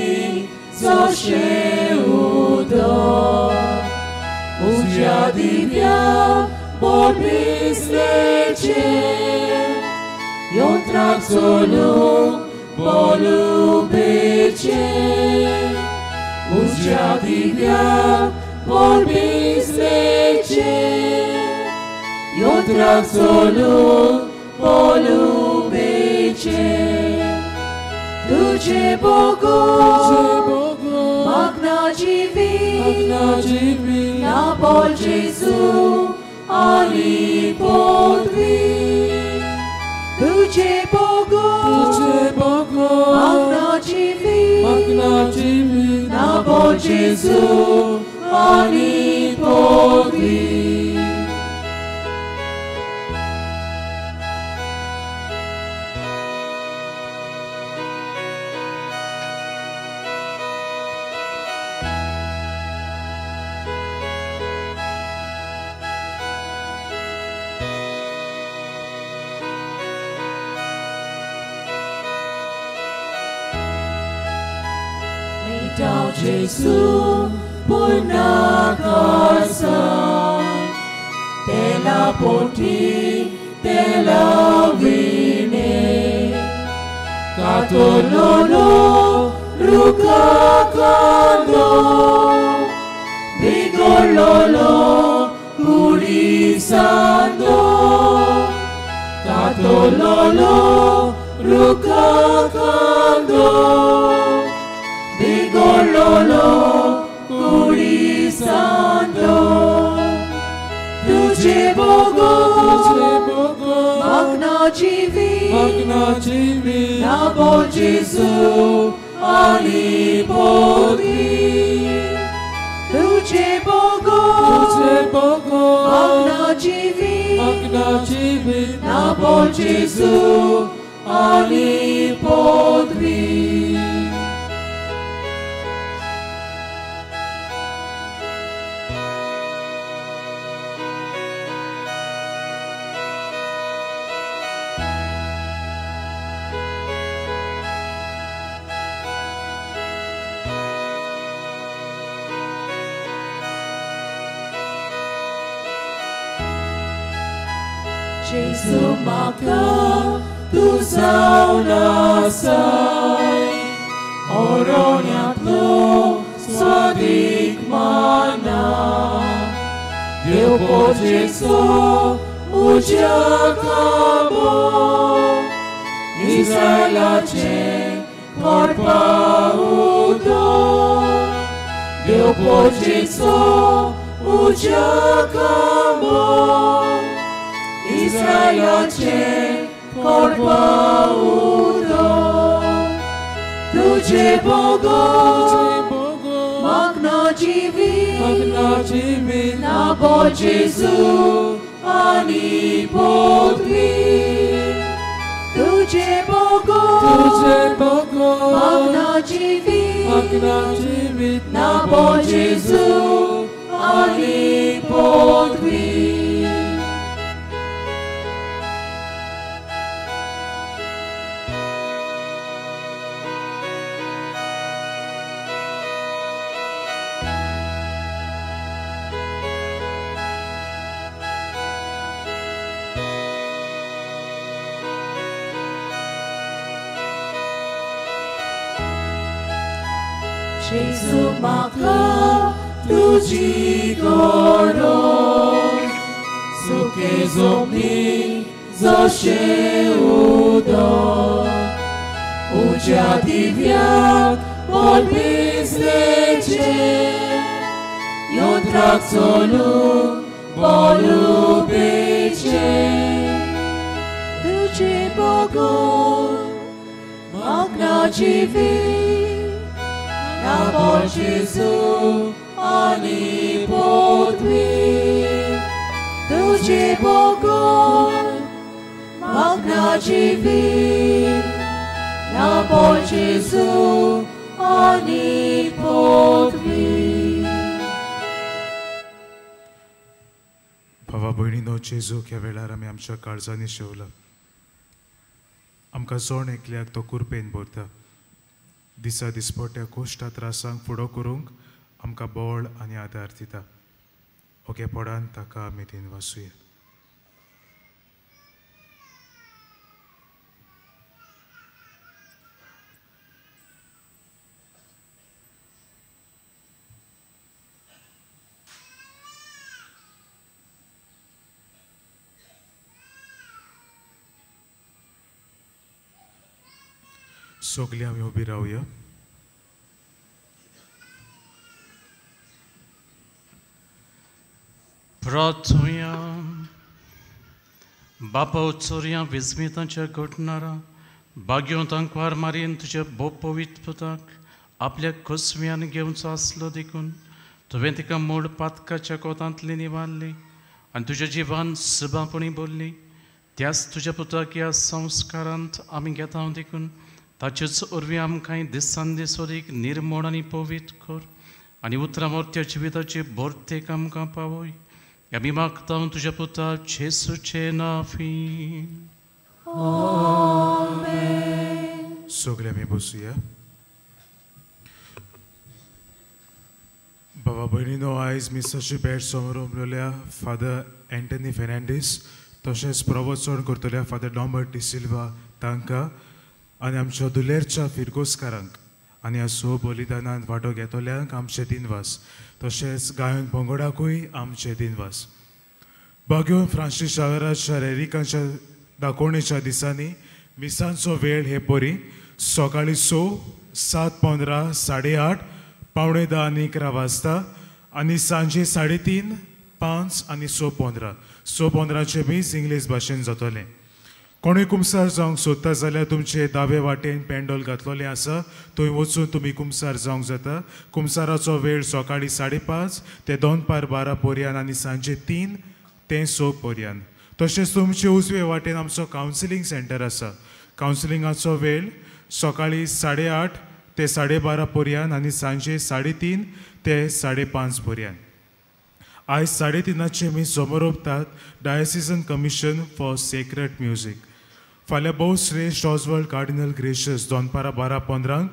Speaker 1: जशें उदक, उज्या दिव्या बोरमिसलेचें यंत्राक चलूंक बोलुबेचें, उज्या दिव्या बोरमिसलेचें यंत्राक चलूंक बोलुबेचें. तुजें बगर म्हाका जिवीत ना बोल जेजू आनी पदवी. तुजें बगर म्हाका जिवीत ना बोल जेजू आनी पदवी.
Speaker 8: Jesu punakasa Tela poti tela vine Katololo rukakando Bigololo kurisando Katololo rukakando Bigololo kurisando Tujhe bogo Magna jivi Nabo Jesu ani podi Tujhe bogo Magna jivi Nabo Jesu ani podvi. Jesu maka tu saunasai Oroniatlo swadik mana Deu po Jesu ujakabo Israelache korpa udo Deu po Jesu ujakabo Israelache korpa udo Tujhe bogo Magna jivi Nabo Jesu ani podvi Tujhe bogo Magna jivi Nabo Jesu ani podvi. Jesu maka tuji goros Suke zomni zoshe udo Uja divyak polbizleche Yontrak solu bolubeche Tuji bogo magna jivi Nabo Jesu ani podvi Tujhe bogo magna jivi Nabo Jesu ani podvi.
Speaker 11: भावा भयणीनो, जेजूक ह्या वेळार आमी आमच्या काळजांनी शेवला. आमकां जोण एकल्याक तो कुरपेन भरता. दिसा दिसपट्या कोश्टा त्रासांक फुडो करूंक आमकां बळ आनी आदार दिता. ओगेपणान ताका आमी दिन वासूया. सगळीं आमी उबी रावया.
Speaker 2: प्रार्थुया. बापा चोरयां विस्मितांच्या घडणारा बाग्योंत आंकवार मारयेन तुज्या भोव पवित्र पुताक आपल्या खोसव्यान घेवचो आसलो देखून तुवें तिका मूळ पातकाच्या कोतांतली निवारली आनी तुज्या जिवान सुबापणी बोल्ली. त्याच तुज्या पुताक ह्या संस्कारांत आमी घेता देखून ताचेच वरवीं आमकां दिसान दीस एक निर्मोण आनी पवित्र कर आनी उतरां मोरत्या जिविताचे भरतेक आमकां पावय. आमी मागता तुज्या पुता जेसूचे नाफी.
Speaker 11: सगळे आमी बसुया. बाबा भयणीनो, आयज मिसाची भेट समारंभल्या फादर एंटनी फेर्नांडीस तशेंच प्रवचन करतल्या फादर डॉम्बर्ट डिसिल्वा तांकां आनी आमच्या दुलेरच्या फिरगोस्कारांक आनी ह्या सो बलिदानांत वांटो घेतल्यांक आमचे दिनवास, तशेंच गायन पंगडाकूय आमचे दिनवास. बाग्योन फ्रांसीस शावेराच्या रेरिकांच्या दाकोवणेच्या दिसांनी मिसांचो वेळ हे परी सकाळीं 6, 7:15, 8:30, 9:45 आनी 11 वाजता आनी सांजे 3:30, 5 आनी 6:15. 6:15 मीस इंग्लीश भाशेन जातलें. कोणूय कुमसार जावंक सोदता जाल्यार तुमचे दावे वाटेन पेंडोल घातलेलें आसा, थंय वचून तुमी कुमसार जावंक जाता. कुमसाराचो वेळ सकाळीं 5:30 ते 11:45 पर्यंत आनी सांजे 3 ते 6 पर्यंत. तशेंच तुमचे उजवे वाटेन आमचो कावन्सिलींग सेंटर आसा. कावन्सिलिंगाचो वेळ सकाळीं 8:30 ते 12:30 पर्यंत आनी सांजे 3:30 ते 5:30 पर्यंत. आयज 3:30 मीस समरोपतात diocesan commission for sacred music. फाल्यां भोवश्रेश्ठ ऑजवर्ल्ड कार्डिनल ग्रेशियस दनपारां 12:15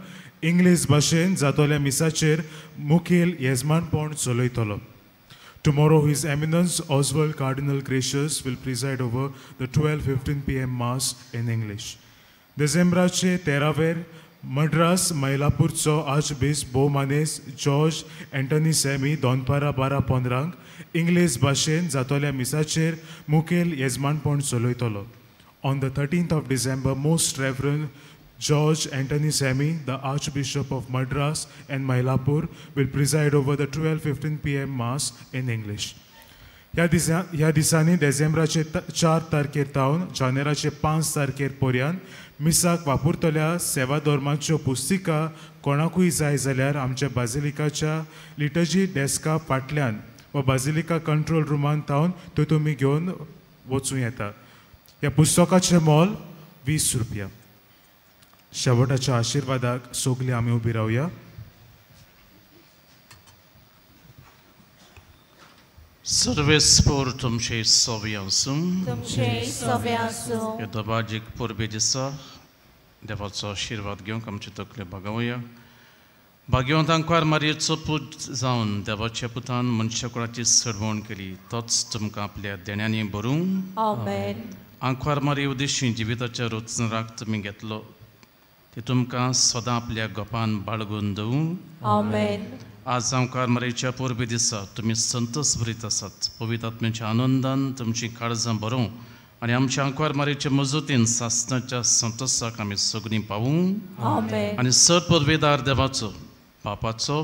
Speaker 11: इंग्लीश भाशेन जातल्या मिसाचेर मुखेल येजमानपण चलयतलो. Tomorrow, His Eminence Oswald Cardinal Gracious will preside over the 12:15 p.m. Mass in English. डिसेंबराचे 13वेर मद्रास मैलापूरचो आर्चबिशप भोवमानेस जॉर्ज एंटनी सॅमी दनपारां 12:15 इंग्लीश भाशेन जातल्या मिसाचेर मुखेल येजमानपण चलयतलो. On the 13th of December, Most Reverend George Antony Samy, the Archbishop of Madras and Mylapore, will preside over the 12:15 p.m. Mass in English. ह्या दिसांनी डिसेंबराचे 4 तारखेर तावन जानेराचे 5 तारखेर पर्यंत मिसाक वापरतल्या सेवा धर्माच्यो पुस्तिका कोणाकूय जाय जाल्यार आमच्या बाजिलिकाच्या लिटर्जी डेस्का फाटल्यान वा बाजिलिका कंट्रोल रुमान तावन त्यो तुमी घेवन वचूं येता. ह्या पुस्तकाचें मोल 20 रुपया. शेवटाच्या आशिर्वादाक सगळीं आमी उबी रावया.
Speaker 2: सर्वेस्पोर तुमचे सवे आसूं.
Speaker 1: तुमचे सवे आसूं.
Speaker 2: ह्या दबाजीक परबे दिसा देवाचो आशिर्वाद घेवंक आमचे तकले बागोवया. भाग्यवंत आंकवार मारयेचो पूत जावन देवाच्या पुतान मनशाकुळाची सरवण केली, तोच तुमकां आपल्या देण्यांनी भरूं.
Speaker 1: आमेन.
Speaker 2: आंकवार मारये उदेशी जिविताच्या रोचनराक तुमी घेतलो, ते तुमकां सदां आपल्या गोपान बाळगून दवरूं.
Speaker 1: आमेन.
Speaker 2: आज आंकवार मारयेच्या परबे दिसा तुमी संतोस भरीत आसात. पवित्र आत्म्याच्या आनंदान तुमचीं काळजां भरूं आनी आमच्या आंकवार मारयेच्या मजतीन सासणाच्या संतोसाक आमी सगळीं पावूं.
Speaker 1: आमेन.
Speaker 2: आनी सर पदवेदार देवाचो, बापाचो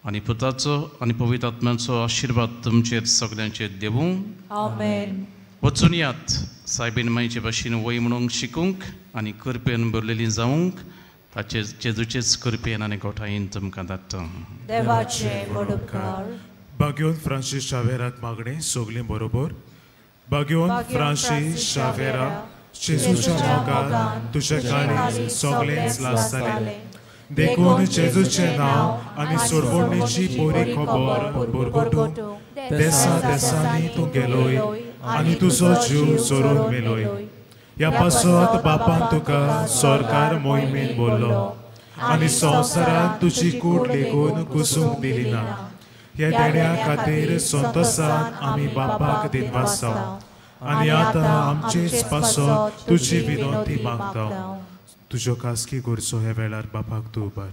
Speaker 2: आनी पुताचो आनी पवित्र आत्म्याचो आशिर्वाद तुमचेर सगळ्यांचेर देवूं.
Speaker 1: आमेन.
Speaker 2: वचून यात सायबीन मायचे भाशेन वय म्हणूंक शिकूंक आनी कृपेन भरलेली जावंक ताचे जेजूचेच कृपेन आनी गोठायेन तुमकां धाडटा.
Speaker 1: देवाचे व्हड उपकार.
Speaker 11: बाग्योन फ्रांसीस शावेराक मागणें सगळीं बरोबर. बाग्योन फ्रांसीस शावेरा, जेजूच्या मोगान तुजें काळीज सगळेंच लासतालें, देखून जेजूचें नांव आनी सोडवणेची बरी खबर भरगटूंक देसा देसांनी तूं गेलोय आनी तुजो जीव जोरून मेलोय. ह्या पासत बापान तुका सरकार मोहिमेन बोल्लो आनी संवसारांत तुजी कूड लेगून कुसूंक दिली ना. ह्या देण्या खातीर संतोसान आमी बापाक दिनवासाव आनी आतां आमचेच पासत तुजी विनंती मागता. तुज्यो खासगी गरजो ह्या वेळार बापाक तूं उबार.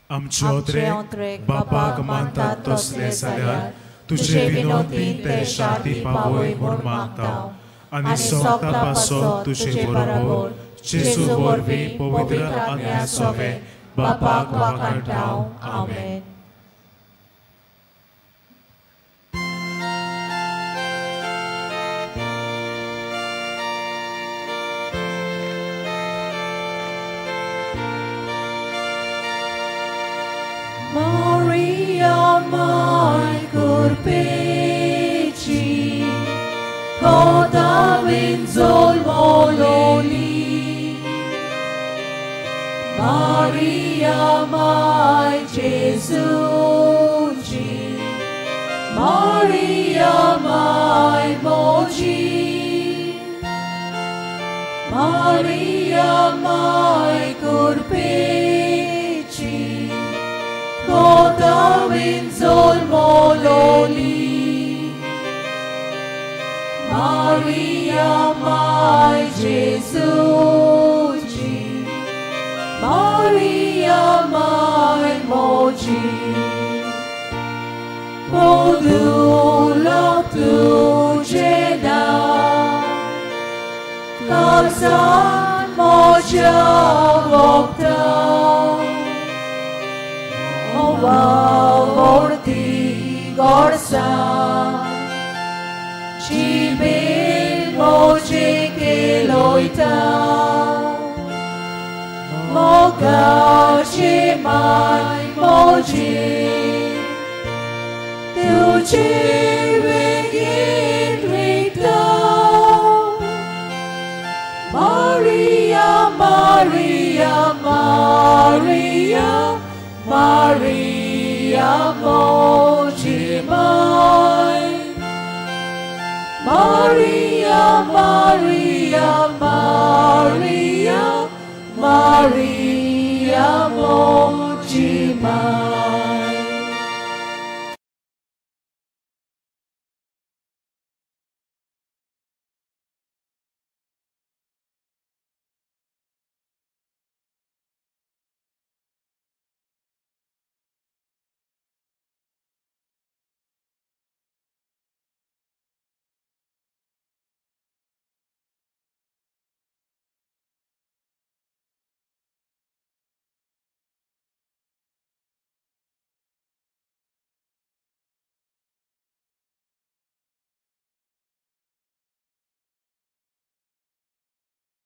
Speaker 11: आमचे ओत्रेक बापाक मानतात तसले जाल्यार तुजे विनोदीन ते शांती पावय म्हूण मागता आनी सोगता पासो तुजे बरोबर जेजू वरवीं पवित्र आत्म्या सोवे बापाक वाकांटाव.
Speaker 1: आमेन. Maria, mai curpeci, coda venzol mololi. Maria, mai Gesuci,
Speaker 8: Maria my Moji, Maria my Kurpechi, Kotawin Zolmololi, Maria my Jesuji, Maria my Moji, Podula tujena, Kalsan moja vokta, Ovavorti gorsa, Chibel moje keloita, Mogache mai moje, Tuche vegin rita. Maria, Maria, Maria, Maria Moji mai. Maria, Maria, Maria, Maria Moji mai.